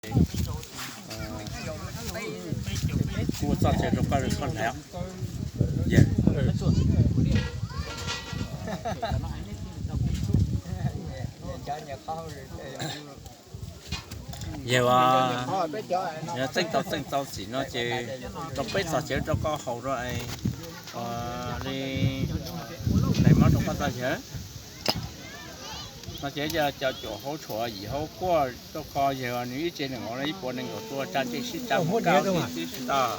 Kuv ua txoj cawv rau koj, koj hlais. Yawg, yawg, txeej tau txeej txau txim no ces rau peb txoj cawv rau koj haus rau, li hlais mob rau koj tau yawg. No ces cov cuam hauv tshuam yim hauv kuaj rau koj yawg, nws ib tsev nees nkaum ib puas nees nkaum tus tsa ntsej sib tsa mus kaum tib si tau.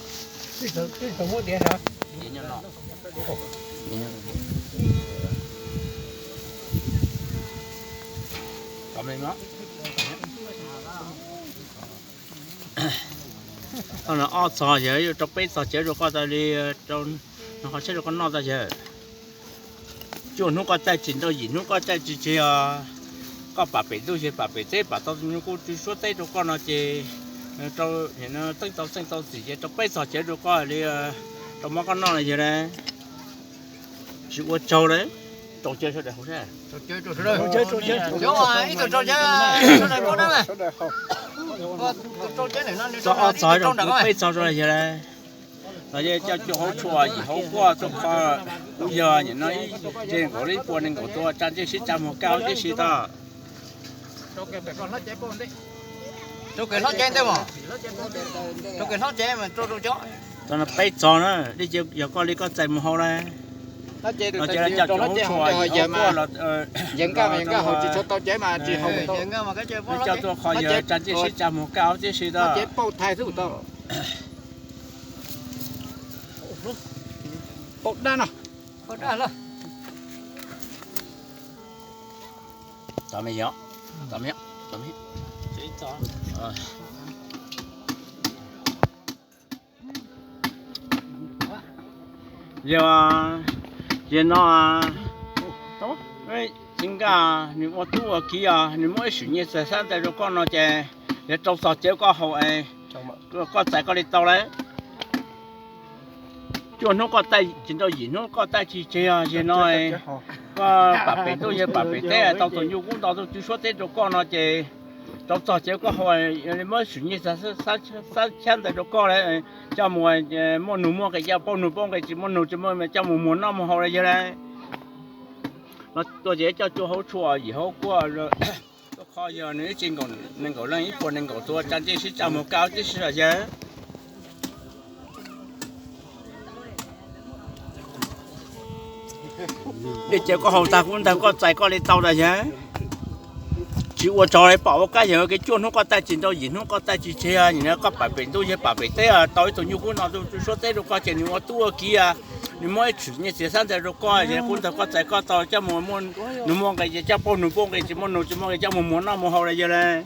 Ob txoj yawg, rau peb txoj cawv rau koj tau li, rau qhov tshiab rau koj noj tau yawg. Cuaj hnub koj txaij tsis nrau yim hnub koj txaij tsis tseg os, koj pam pem ntuj yawg pam pem teb pam tau tus nyuj kub tw suab teb rau koj no ces rau, txeej tau txeej tau txim ces rau peb txoj cawv rau koj li, rau mob koj noj no yawg na. Tsis ua tsaug lawm, rau cawv sawv daws hauv sab. Ib tug rau cawv, sawv daws muab na. Txog ob txog rau peb txog rau yawg na. Los yog cov cuam hauv tshuam yim hauv kuaj rau koj, kuv yawg nim no ib tsev nees nkaum ib puas nees nkaum tus tsa ntsej sib tsa mus kaum tib si tau. Rau kev hlob cev ntej mas, rau kev hlob cev mas rau rau cov. Txog no peb txog na, li ces yog koj li koj txais mus hauv lawm. Los ces cov cuam hauv tshuam yim hauv kuaj los, yawg nkaj mas yawg nkaj haus tsis tshua tau cev mas tsis haus tau. Coj tuaj qhov yawg tsa ntsej sib tsa mus kaum tib si tau. Pau dab no. Yog, yog no, yawg nkaj nws ua tub ua kiv os, nws muab ib sim nyiaj txiag xab ntawv rau koj no ces yog rau txog cawv koj haus, koj txais koj li tau lawm. Cuaj hnub koj txaij tsis nrau yim hnub koj txaij tsis tseg os, yawg no koj pam pem ntuj yawg pam pem teb tau tus nyuj kub nto tus tw suab teb rau koj no ces rau txog cawv koj haus, yog li muab ib sim nyiaj txiag xab ntawv rau koj lawm, coj mus muaj nug muaj nqis, coj pauj nug pauj nqis, tsis muaj nug tsis muaj coj mus muag noj muag haus li yawg lawm. Los tuaj ces coj cuam hauv tshuam yim hauv kuaj, tuaj qhov yog nws ib tsev nees nkaum leej ib puas nees nkaum tus tsa ntsej sib tsa mus kaum tib si los yawg. Li ces koj haus tag kub ntawg koj txais koj li tau tas yawg. Tsis ua tsaug li pom ua kab yawg, kev cuaj hnub koj txaij tsis nrau yim hnub koj txaij tsis tseg, nim no koj pam pem ntuj yawg pam pem teb tau ib tug nyuj kub nto tus tw suab teb rau koj ces nws ua tub ua kiv, nws muab ib sim nyiaj txiag xab ntawv rau koj, yog kub ntawg koj txais koj tau coj mus muaj nug muaj nqis ces coj pauj nug pauj nqis, tsis muaj nug tsis muaj nqis coj mus muag noj muag haus li yawg lawm.